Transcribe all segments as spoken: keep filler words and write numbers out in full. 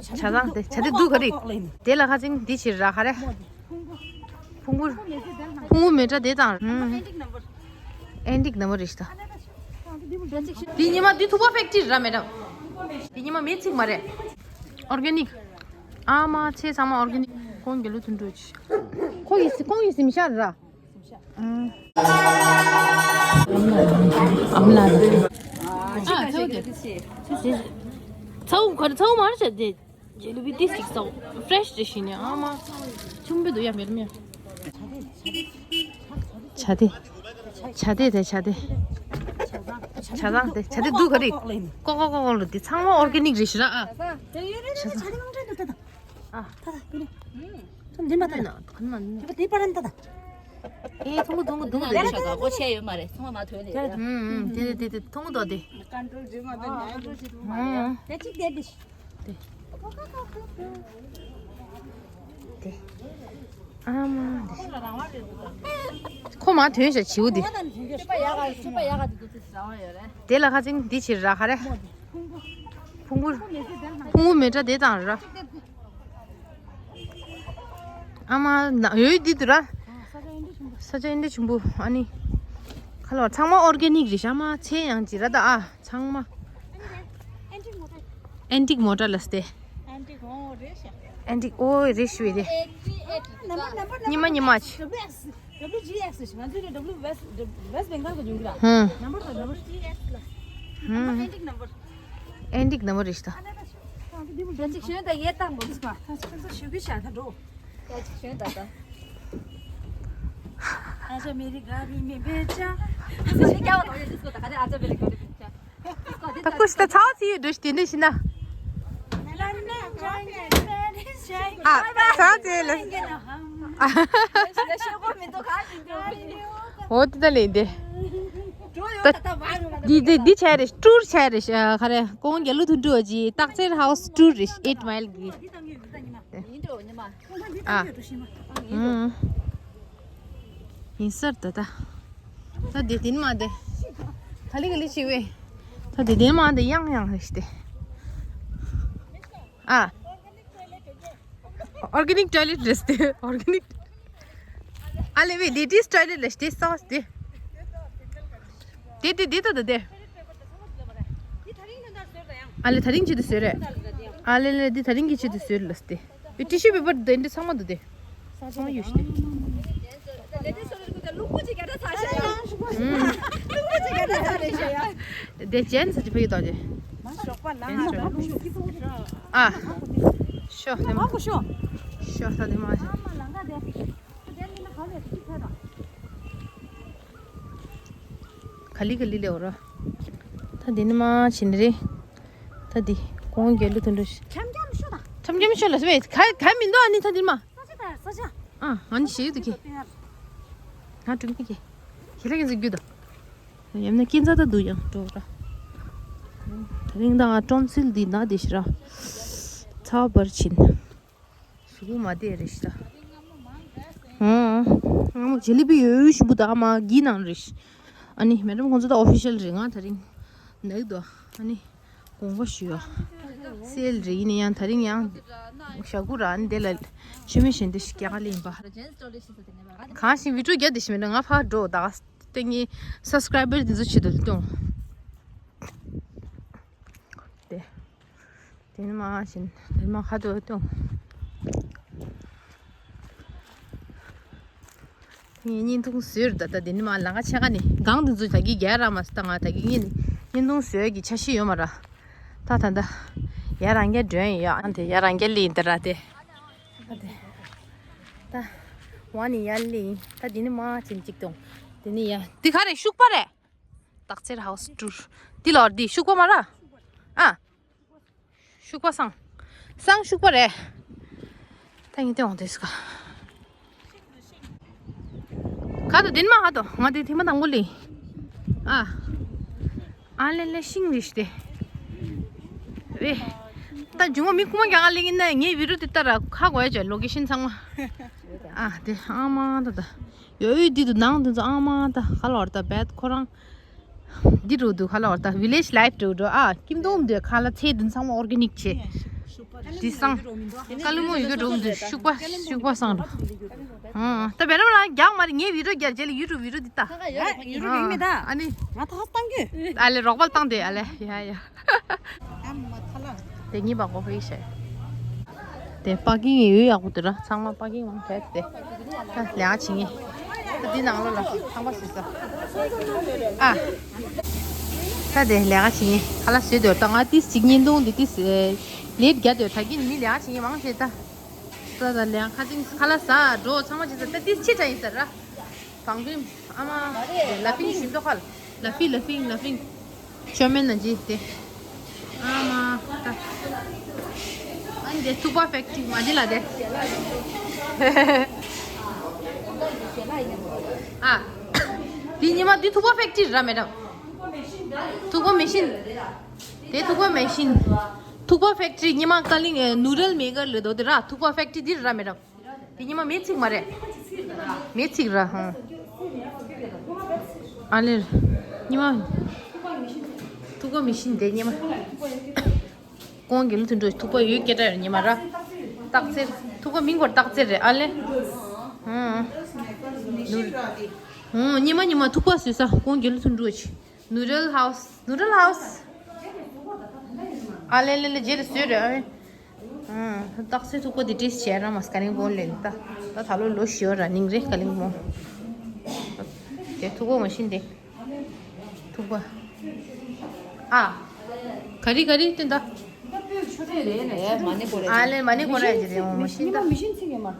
ཆ་ཚང་དེ་ཆ་དེ་འདུག་ག་རེད། དེ་ལ་ཁ་ཅིང་འདི་ཕྱིར་ར་ཁ་རེད། ཕུང་པོ། ཕུང་པོ་མེ་དྲ་དེ་དང་། ཨེན་ཏིག་ནམ་པར་རེད་ཤག་འདི་ཉི་མ་འདི་ཐུག་པ་ཕེག་ཊི་ར་མེ་དྲ། འདི་ཉི་མ་མེ་ཚིག་མ་རེད། ཨོར་གེ་ནིག་ཨ་མ་ཚེ་ཚང་མ་ཨོར་གེ་ནིག་ཁོང་གི་ལུ་དུ་འགྲོ་ཅི། ཁོ་ཡི་སི་ཁོང་ཡི་སི་མི་ཤར་ར། ཨམ་ལ་ལ། ཨ་ཚའུ་དེ། ཚའུ་ག་རེ་ཚའུ་མ་རེད་ཤག་དེ། ཇེ་ལི་བི་ཏིས་ཅིག་ཚའུ་ཕྲེཤ་རེ་ཞིག་ནས་ཨ་མ། ཆུམ་པོ་དུ་ཡ་མེར་མེ། ཆ་དེ། ཆ་དེ་དེ་ཆ་དེ། ཆ་ཚང་དེ་ཆ་དེ་འདུག་ག་རེད། ཀོ་ཀོ་ཀོ་ཀོ་ལོ་དེ་ཚང་མ་ཨོར་གེ་ནིག་རེད་ཤག་ར་ཨ། ཆ་ཚང་། ཨ། ད་ད་ཀུ་ནི། ཁྱོད་འདི་མ་ད་ན། ཁོ་མ་ནི། ཁྱོད་དེ་པ་རན་ད་ད། ཨེ་ཐུང་གུ་ཐུང་གུ་ཐུང་གུ་དེ་རེད་ཤག་སྒོ་ཕྱེ་ཡོད་མ་རེད། ཚང་མ་མ་ཐོན་ལེ། ཧུམ་ཧུམ་དེ་དེ་དེ་དེ་ཐུང་གུ་དོ་དེ། ཀན་ཀྲོལ་བྱེད་མ་ཐུབ་ནས་ཀན་ཀྲོལ་བྱེད་ཐུབ་མ་རེད། ཧུམ། དེ་གཅིག་དེ་དེ། དེ། དེ། ཨ་མ་དེ། ཁོ་མ་ཐོན་ཤག་བྱིའུ་དེ། ཕྱུ་པ་ཡག་ག་ཕྱུ་པ་ཡག་ག་དེ་དུ་ཚེ་ཟ་བ་ཡོད་རེད། དེ་ལ་ཁ་ཅིང་འདི་ཕྱིར་ར་ཁ་རེད། ཕུང་པོ། ཕུང་པོ་མེ་དྲ་དེ་དང་ར། ཨ་མ་ན་ཡོད་འདི་དུ་ར། ས་ཆ་ཨིན་དྲ་ཆུང་པོ་ཨ་ནི། ཁ་ལོ་ཚང་མ་ཨོར་གེ་ནིག་རེད་ཤག་མ་ཚེ་ཡང་ཅི་ར་ད་ཨ་ཚང་མ། ཨེན་ཏིག་མོ་ཊ་ལ་སྟེ། ཨེན་ཏིག་ཨོ་རེད་ཤག་ཨེན་ཏིག་ཨོ་རེད་ཤི་བས་དེ། ཉི་མ་ཉི་མ་ཆི། W G X ང་ཚོའི་W West West Bengal གི་ཡོང་གི་ར། ཧུམ། ནམ་པར་དང་ནམ་པར། ཧུམ། ཨེན་ཏིག་ནམ་པར། ཨེན་ཏིག་ནམ་པར་རེད་ཤག་ད་ཅིག་ཞོན་ད་ཡེ་བཏང་མོ་ཟིག་པ། ད་ཅིག་ཞོན་ད་ད། ད་ཅིག་ཞོན་ད་ད། ཨ་ཅག་མེ་རི་ག་རི་མེ་བེ་ཅ། ཨ་ཅག་མེ་རི་ག་རི་མེ་བེ་ཅ། ད་ཀུ་ཤི་ད་ཚའོ་ཚི་འགྲོ་ཤི་དེ་འདྲ་ཤི་ན། ཨ་ཚའོ་ཚི་ལ། འོ་དེ་ད་ལེ་འདི། འདི་འདི་འདི་ཆ་རེ་ཊུར་ཆ་རེ་ཤ་ཁ་རེ་ཀོང་རྒྱ་ལུ་ཐུ་འགྲོ་ཅི་སྟག་འཚེར་ཧའུ་སི་ཊུར་རེ་ཤ་ཨེཊ་མའིལ་གི། ཨ། ཨུམ། ཡིན་སར་ད་ད། ད་དེ་དེ་ནི་མ་དེ། ག་ལི་ག་ལི་ཞིག་བས། ད་དེ་དེ་ནི་མ་དེ་ཡང་ཡང་རེ་ཤ་དེ། ཨ། ཨོར་གེ་ནིག་ཊོའི་ལེཊ་རེད་དེ། ཨོར་གེ་ནིག་ཨ་ལེ་བེ་ལེ་ཌིས་ཊོའི་ལེཊ་ལེ་ཤ་དེ་སོ་སི་དེ། དེ་དེ་དེ་ད་ད་དེ། ཨ་ལེ་ད་རིང་ཆེད་དུ་བཟོས་རེད། ཨ་ལེ་ལེ་འདི་ད་རིང་གི་ཆེད་དུ་བཟོས་ལ་སྟེ། ཨེ་ཊི་ཤུ་པེ་པར་དེ་འདི་ཚང་མ་འདུག་སྟེ། ཚང་མ་ཡོད་ཤི་སྟེ། ཨུམ། དེ་ཅན་ས་ཅི་ཕ་ཡི་དོ་ཅེ། ཨ། ཤོ་དེ་མ། ཤོ་ད་དེ་མ། ག་ལི་ག་ལི་ལེ་འོ་ར། ད་འདི་ནི་མ་ཕྱིན་རེད། ད་འདི་ཀོང་རྒྱ་ལུ་དུ་འགྲོ་ཤི། འཆམ་འཆམ་ཤོ་ད། འཆམ་འཆམ་ཤོ་ལ་སུ་བས་ག་ག་མི་འདུག་ཨ་ནི་ད་འདི་མ། ས་ཆ་ད་ས་ཆ། ཨ་ཨ་ནི་ཞེ་ཡོད་དུ་ཁྱེད། ང་དྲུག་མི་ཁྱེད། ཁྱེད་ལ་ཁྱེད་ཚོ་རྒྱུ་དང་། ཡང་ན་སྐྱིན་ཚ་ད་འདུག་ཡང་འགྲོ་ར། ད་རིང་ད་ང་ཀྲོན་སིལ་འདི་ན་དེ་ཤི་ར། ཚ་བར་ཕྱིན། གཟུགས་པོ་མ་བདེ་རེད་ཤག་ཨང་། ང་མོ་ཇེ་ལི་བི་ཡོད་ཞུ་བུ་ད་མ་གི་ནང་རེད་ཤག་ཨ་ནི་མེ་ཌམ་ཁོང་ཚོ་ད་ཨོ་ཕི་ཤལ་རེད། ང་ད་རིང་ནག་དོ། ཨ་ནི་དགོངས་པ་ཞུ་ཡ། སེལ་རེད། ཡིན་ན་ཡང་ད་རིང་ཡང་ཞག་དགུ་ར། ཨ་ནི་དེ་ལ་ཆུ་མེ་ཞན་དེ་ཞིག་རྒྱག་ག་ལེན་པ། གང་ཞིག་བི་ཌིའོ་རྒྱག་དེ་ཞིག་མེད་ན་ང་ཕར་འགྲོ་ད། ཏེ་ངའི་སབ་སི་ཀ་རའི་བར་དེ་ཚོ་ཆེད་དུ་གཏོང་། དེ། དེ་ནི་མ་བཞིན། དེ་ནི་མ་ཁ་དོ་གཏོང་། ངའི་བརྙན་ཐུང་བཟོས་ར་ད། ད་དེ་ནི་མ་ལང་ཀ་ཆེ་ཁ་ནི་གང་དུ་འཛུལ། ད་གི་རྒྱ་ར་མ་སི་ད་ང་ད་གི་བརྙན་བརྙན་ཐུང་བཟོས་ཀྱི་འཆར་གཞི་ཡོད་མ་ར། ད་ད་ད་ཡ་རང་རྒྱ་འགྲོ་ཡིན་ཡ། ཨ་དེ་ཡ་རང་རྒྱ་ལི་ཡིན་ད་ར་དེ། ད་དེ་ད་ཝ་ནི་ཡ་ལི་ཡིན། ད་དེ་ནི་མ་ཆེན་གཅིག་གཏོང་། དེ་ནི་ཡ་འདི་ག་རེ་ཤུག་པ་རེད། སྟག་འཚེར་ཧའུ་སི་ཊུར། འདི་ལོར་འདི་ཤུག་པ་མ་ར། ཨ། ཤུག་པ་སང་། སང་ཤུག་པ་རེད། ད་ངས་བལྟས་འོང་དུས་ག་ག་དུ་དེ་ནི་མ་ག་དུ་ང་དེ་ཐེངས་མ་དང་པོ་ལི། ཨ། ཨ་ལེ་ལེ་ཤིང་རེད་ཤི་དེ། རེད། ད་འཇུ་མོ་མི་ཁུག་མ་རྒྱག་ག་ལེ་ཡིན་ན་ངའི་བི་ཌིའོ་དེ་ལྟར་ཁ་གོ་ཡ་ཅོ་ལོ་ཀེ་ཤན་ཚང་མ། ཨ་དེ་ཨ་མ་ད་ད། ཡོད་ཡོད་འདི་དུ་ནང་དུ་ཚོ་ཨ་མ་ད་ག་ལོར་ད་བད་ཁོ་རང་། འདི་རུ་དུ་ག་ལོར་ད་ཝི་ལེཇ་ལའིཕ་རུ་འགྲོ་ཨ། ཀིམ་དུང་འདི་ག་ལ་ཚེ་འདི་ཚང་མ་ཨོར་གེ་ནིག་ཆེ། འདི་སང་། ཀ་ལི་མོ་ཡོད་འགྲོ་འདུག་ཤུག་པ་ཤུག་པ་སང་རོ། ཨང་། ད་བེ་རམ་ལ་རྒྱག་མ་རེད། ངའི་བི་ཌིའོ་རྒྱག་རྗེས་ལ་ཡུ་ཊུབ་བི་ཌིའོ་འདི་ལྟ། ཡུ་ཊུབ་ཡིན་མེད་ད། ཨ་ནི། ང་ད་ཧ་བཏང་གི། ཨ་ལེ་རོགས་པ་བཏང་དེ་ཨ་ལེ་ཡ་ཡ། དེ་གཉིས་པ་གོ་ཕི་ཤེ། དེ་པར་ཀིང་ཡོད་ཡག་པོ་དེ་ར་ཚང་མ་པར་ཀིང་མང་དྲགས་ཏེ། ད་ལས་ཀ་བྱེད་ངེས། ད་འདི་ནང་ལོགས་ལ་ཁང་པ་བཟོས་ས། ཨ། ད་དེ་ལས་ཀ་བྱེད་ངེས་ཁ་ལག་བཟོས་འདོད་ད་ང་ཏིས་གཅིག་བརྙན་ཐུང་འདི་ཏིས་ལེད་རྒྱག་འདོད་ད་གིན་མི་ལས་ཀ་བྱེད་ངེས་མང་ཆེ་ད། ད་ད་ལས་ཀ་ཁ་ཚིག་ཁ་ལག་ཟ་འགྲོ་ཚང་མ་བྱེད་ས་ད་ཏིས་ཕྱི་དྲགས་ཡིན་ས་ར། བང་བུའི་ཨ་མ། ལ་ཕིང་ཞིམ་མདོག་ཁ་ལ་ཕི་ལ་ཕིང་ལ་ཕིང་། ཆོ་མེན་ན་ཇི་དེ། ཨ་མ་ད། ཨ་ནི་དེ་ཐུག་པ་ཕེག་ཊི་མ་ཇི་ལ་དེ། ཨ། དེ་ཉི་མ་དེ་ཐུག་པ་ཕེག་ཊི་ར་མེད་དམ། ཐུག་པ་མེ་ཤིན། དེ་ཐུག་པ་མེ་ཤིན། ཐུག་པ་ཕེག་ཊི་ཉི་མ་ཀ་ལིང་ནུ་རལ་མེ་ཀར་ལ་དོ་དེ་ར་ཐུག་པ་ཕེག་ཊི་དེ་ར་མེད་དམ། དེ་ཉི་མ་མེ་ཚིག་མ་རེད། མེ་ཚིག་ར་ཧང་། ཨ་ལེ། ཉི་མ། ཐུག་པ་མེ་ཤིན་དེ་ཉི་མ། ཀོང་གི་ལུ་ཐུན་འགྲོ་ཐུག་པ་ཡོད་སྐད་གྲགས་ཡོད་ཉི་མ་ར། སྟག་འཚེར། ཐུག་པ་མིང་སྐོར་སྟག་འཚེར་རེད་ཨ་ལེ། ཧང་། ཧང་། ཉི་མ་ཉི་མ་ཐུག་པ་བཟོས་ས་ཀོང་གི་ལུ་ཐུན་འགྲོ་ཆི། ནུ་རལ་ཧའུ་སི། ནུ་རལ་ཧའུ་སི། ཨ་ལེ་ལེ་ལེ་རྗེས་ལ་བཟོས་རེད་ཨ། ཨ། སྟག་སེ་ཐུག་པ་འདི་ཏིས་བྱས་ར་མ་ཀ་ལིང་པོང་ལེན་ད། ད་ད་ལོ་ལོ་ཞོ་ར་ནིང་རེ་ཀ་ལིང་པོང་། དེ་ཐུག་པ་མ་ཤིན་དེ། ཐུག་པ། ཨ། ག་རི་ག་རི་སྟོན་ད། ཨ་ལེ་མ་ནི་གོ་ར་ཡ་ཇི་རེ་འོང་མ་ཤིན་ད། མི་ཤིན་ཚིག་ཡོད་མ་ད།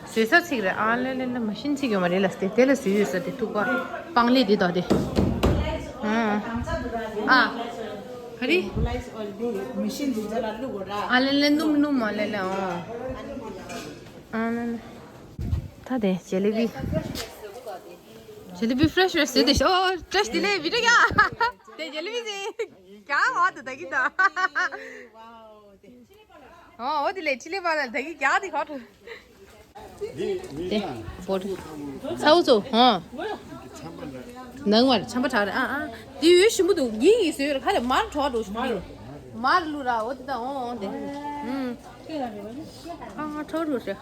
བཟོས་ས་ཚིག་རེད་ཨ་ལེ་ལེ་ལེ་མ་ཤིན་ཚིག་ཡོད་མ་རེད་ལ་སྟེ་དེ་ལ་བཟོས་ཡོད་ས་དེ་ཐུག་པ་སྤང་ལེ་དེ་དག་དེ། ཨ། ཨ། ག་རི། མི་ཤིན་དེ་ཚ་ལ་བླུག་གོ་ར། ཨ་ལེ་ལེ་སྣུམ་སྣུམ་མ་ལེ་ལེ་ཨོ། ཨ་ལེ་ལེ། ད་དེ་ཇེ་ལི་བི། ཇེ་ལི་བི་ཕྲེཤ་ཕྲེཤ་ཟེར་དེ་ཤོ་ཕྲེཤ་དེ་ལེ་བི་ཏྲ་ཡ། དེ་ཇེ་ལི་བི་ཟེར། ག་བ་དེ་ད་གི་ད། ཨོ་འོ་དེ་ལས་ཆི་ལི་བ་ལ་ད་གི་རྒྱག་དེ་ཁོ་ཐུ། དེ་བོར་ཚའུ་ཚོ་ཧོ། ནང་བར་ཆམ་པ་དྲག་རེད་ཨ་ཨ། དེ་ཡོད་ཞིམ་པོ་འདུག་ཡིན་ཡིན་ཟོས་ར་ཁ་ལ་མར་བྲོ་བྲོ་ཞིམ་པོ་འདུག་མར་བླུག་ར་འོ་དེ་ད་འོ་འོ་དེ། ཨ་ཨ་བྲོ་བྲོ་ཞེ།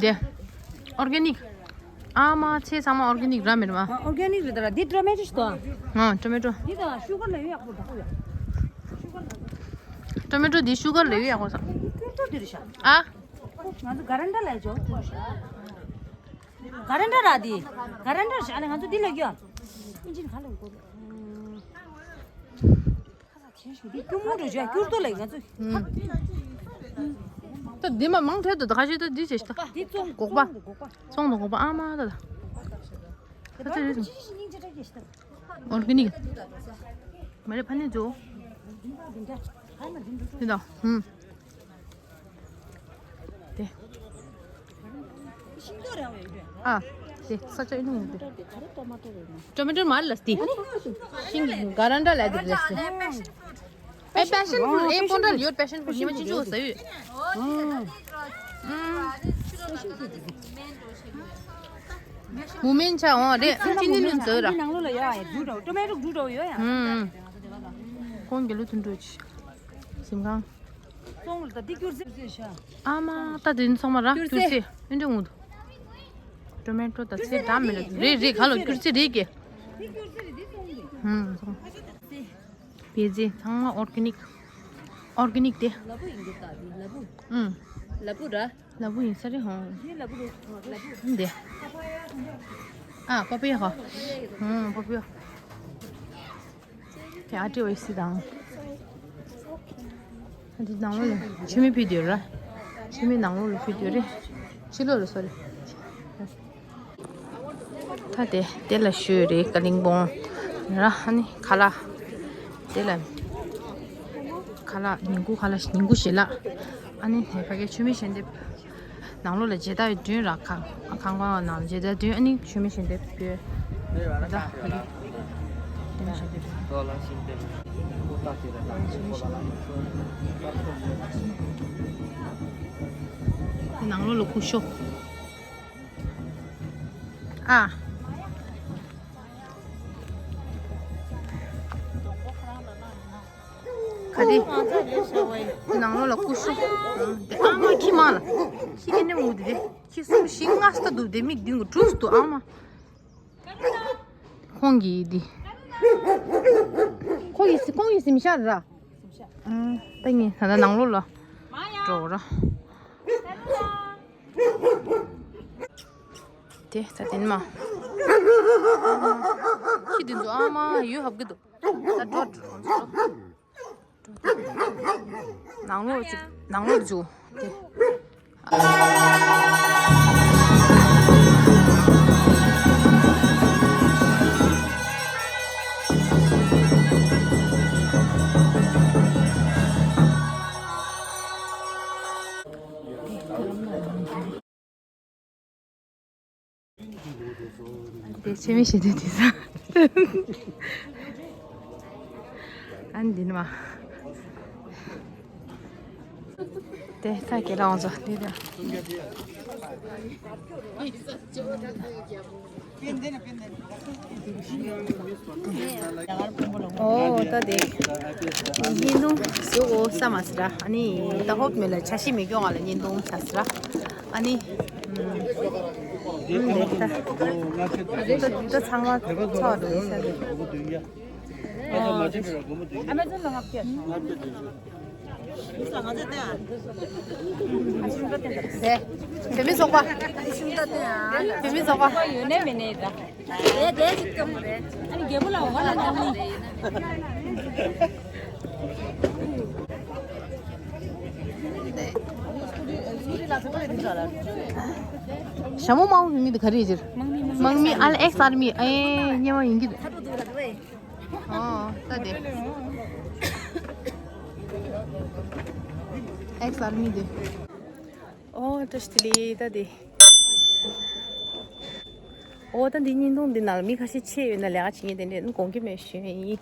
འདི། ཨོར་གེ་ནིག་ཨ་མ་ཚེ་ཚང་མ་ཨོར་གེ་ནིག་ར་མེད་མ། ཨོར་གེ་ནིག་རེད་ད་ར། འདི་ཊོ་མེ་ཊོ་ཞིག་ཏོ། ཨ་ཊོ་མེ་ཊོ། འདི་ད་ཤུ་གར་ལ་ཡོད་ཡག་པོ་འདུག་ཡ། ཊོ་མེ་ཊོ་འདི་ཤུ་གར་ལ་ཡོད་ཡག་པོ་ས། འདི་ཀུར་ཏོ་འདི་རེད་ཤག་ཨ། ང་ཚོ་ག་རན་ཌ་ལ་ཡོད་ཅོ། ག་རན་ཌ་ར་འདི། ག་རན་ཌ་ཤག་ཨ་ནི་ང་ཚོ་འདི་ལ་ཡོད། ཨིན་ཇིན་ག་ལ་ཡོད། འདི་སྐྱུར་མོ་འགྲོ་བྱ་སྐྱུར་ཏོ་ལ་ང་ཚོ། ད་འདི་མ་མང་ཐལ་དུ་ད་ག་ཞིག་ད་འདི་བྱེད་ཤི་ད། འདི་བཙོང་འདི་སྒོག་པ། བཙོང་འདི་སྒོག་པ། བཙོང་འདི་སྒོག་པ་ཨ་མ་ད་ད། ད་ད་རེད་སོང་། ཨོར་གེ་ནིག་མ་རེད་ཕ་ནི་ཇོ། འདི་ད་ཧུམ། དེ། ཤིང་ཏོག་རེད་བས། ཨ། དེ་ས་ཆ་ཨེ་ནུ་དེ། ཊོ་མེ་ཊོ་མ་རེད་ལ་སྟི། ཤིང་གི་ག་རན་ཌ་ལ་དེ་རེད་སྟི། ཨེ་པེ་ཤན་ཕུ་རུ་ཨེ་པོན་ཌ་ལ་ཡོད་པེ་ཤན་ཕུ་རུ་ཉི་མ་ཅི་ཅུ་ཟ་ཡོད། མུ་མེན་ཆ་འོང་རེད་ཨ་ཅི་ནི་ནུན་ཟ་ཡོད་ར། ནང་ལོགས་ལ་ཡོད་ཡ་འབྲུ་འདྲ་ཊོ་མེ་ཊོ་འབྲུ་འདྲ་ཡོད་ཡ། ཁོང་གི་ལུ་དུ་འགྲོ་ཅི། གཟིམ་ཁང་། ཙོང་ལ་ད་འདི་སྐྱུར་རྩི་ཟེར་ཤག་ཨ་མ་ད་དེ་ཚང་མ་ར་སྐྱུར་རྩི་ཨེ་འདྲ་འོང་འདུག་ཊོ་མེ་ཊོ་ད་ཚེ་འདྲ་མི་འདྲ་རེད་རེད་ག་ལོ་སྐྱུར་རྩི་རེད་ཀྱེ། འདི་སྐྱུར་རྩི་རེད་འདི་ཙོང་རེད། ཧུམ་ཙོང་། བེ་ཙི་ཚང་མ་ཨོར་གེ་ནིག་ཨོར་གེ་ནིག་དེ། ལ་ཕུག་ཡིན་འདུག་ད་འདི་ལ་ཕུག་ཨུམ། ལ་ཕུག་ར། ལ་ཕུག་ཡིན་ས་རེད་ཧོང་། འདི་ལ་ཕུག་རེད་ལ་ཕུག་འདི། ཨ་པ་པི་ཡ་ཧོ། ཧུམ་པ་པི་ཡ། དེ་ཨ་ཏི་ཨོ་ཨི་སི་དང་། ཨ་ཏི་ནང་ལོགས་ལ་ཆུ་མིག་ཕུད་དུས་ར། ཆུ་མིག་ནང་ལོགས་ལ་ཕུད་དུས་རེད། ཕྱི་ལོགས་ལ་སོ་རེད། ད་དེ་དེ་ལ་ཞུས་རེད་ཀ་ལིང་པོང་། ར་ཨ་ནི་ཁ་ལག་དེ་ལ་ཁ་ལག་ཉིན་གུང་ཁ་ལག་ཉིན་གུང་ཞལ་ལག་ཨ་ནི་ཕ་གི་ཆུ་མིག་ཞལ་འདེབས། ནང་ལོགས་ལ་མཇལ་དར་ཡོད་དུས་ར་ཁང་ཁང་པ་ནང་ལ་མཇལ་དར་ཡོད་དུས་ཨ་ནི་ཆུ་མིག་ཞལ་འདེབས་ཡོད། ད་ཕ་གི་ཆུ་མིག་ཞལ་འདེབས། དེ་ནང་ལོགས་ལ་སྐུ་ཞབས། ཨ། ག་དེ། དེ་ནང་ལོགས་ལ་ཀུ་ཤུ། དེ་ཨ་མ་ཁྱི་མ་ལ། ཁྱི་དེ་ནས་འུ་དེ་དེ། ཁྱི་གསུམ་བཞི་ལྔ་ས་འདུག་དེ་མིག་མདུན་གྱི་གྲུས་འདུག་ཨ་མ། ཁོང་གིས་འདི། ཁོང་གིས་ཁོང་གིས་ཟིམ་ཤག་ར། ཨང་། ད་ངས་ད་ལྟ་ནང་ལོགས་ལ་འགྲོ་ར། དེ་ད་དེ་ནི་མ། ཁྱི་དེ་ཚོ་ཨ་མ་ཡོད་ཧབ་གི་འདུག་ད་འགྲོ་འགྲོ་འགྲོ། ནང་ལོགས་ཅིག་ནང་ལོགས་འཛུལ་ཏེ། དེ་ཆེ་མི་ཞེ་དེ་དེ་ས། ཨན་དེ་ནི་མ། དེ་ས་ཀེ་ར་འོང་ཟོ་དེ་དེ། ཨོ་ད་དེ། བརྙན་ཐུང་བཟོ་དགོས་བསམ་མ་སི་ར། ཨ་ནི་ད་ཧོབ་མེ་ལ་ཆ་ཤས་མི་སྐྱོང་བ་ལ་བརྙན་ཐུང་ཆ་སི་ར། ཨ་ནི། ཨུམ། ཨུམ། དེ་ད། ད་ད་ཚང་མ་ཚོགས་འགྲོ་ཡིན་ས་རེད། ཨ་མ་ཛོན་ལ་ང་བསྐྱལ། དེ། བོད་མི་ཚོགས་པ། བོད་མི་ཚོགས་པ། ཡོད་ནས་མེད་ནས་ད། དེ་དེ་ཅིག་སྐྱོང་རེད། ཨ་ནི་རྒྱལ་པོ་ལ་འོ་ལ་འདང་ནི། ཞྭ་མོ་དམར་པོ་གི་མི་དེ་ག་རེ་ཡིན་ཕྱིར། དམག་མི། ཨ་ལ་ཨེག་སི་ཨར་མི། ཨེ། སྨྱོན་པ་ཡིན་གྱི་རེད། ཨོ་ད་དེ། ཨེག་སི་ཨར་མི་དེ། ཨོ་བཀྲ་ཤིས་བདེ་ལེགས་ད་དེ། ཨོ་ད་འདི་བརྙན་ཐུང་འདི་ནང་ལ་མི་ཁ་ཤས་ཆེ་ཡོད་ན་ལས་ཀ་བྱེད་མཁན་དེ་འདྲས་དགོངས་ཀྱི་མེད་ཞུ་ཡིན།